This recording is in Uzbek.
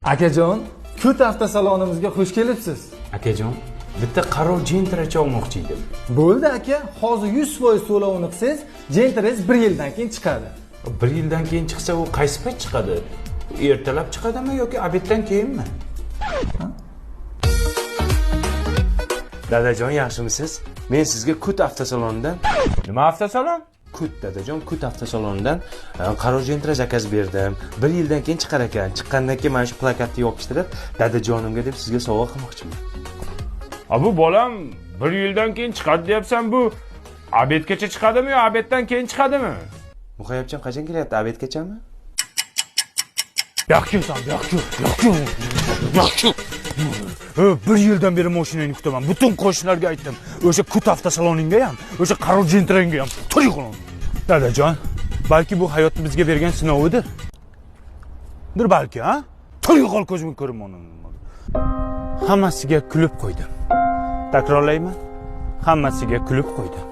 Akajon, Kut avtosalonimizga xush kelibsiz. Akajon, bitta Qaror Gentracha olmoqchi edim. Bo'ldi aka, hozir 100% to'lovini qilsangiz, Gentrangiz 1 yildan keyin chiqadi. Bir yildan keyin chiqsa, u qaysi payt chiqadi? Ertalab chiqadimi yoki obeddan keyinmi? Dadajon, yaxshimisiz? Men sizga Kut avtosalonidan Nima avtosalon? Kut dadajon, Kut avtosalonidan Qaror Gentra zakaz berdim. Bir yildan keyin chiqar ekan. Chiqqandan keyin mana shu plakatni yopishtirib, dadajonimga deb sizga sovg'a qilmoqchiman. A bu bolam bir yildan keyin chiqadi deyapsan, bu obedgacha chiqadimi yo obeddan keyin chiqadimi? Muhayyabcham qachon kelyapti? Obedgachami? Yaxshisan, yaxshi, yaxshi, yaxshi. Bir yildan beri mashinangni kutaman. Butun qo'shnilarga aytdim. O'sha Kut avtosaloningga ham, o'sha Qaror Gentrangga ham. Tur yo'qolon. Dadajon, balki bu hayotni bizga bergan sinovidir. Bir balki, ha? Tur yo'qol ko'zimga ko'rinma. Hammasiga kulib qo'ydim. Takrorlayman. Hammasiga kulib qo'ydim.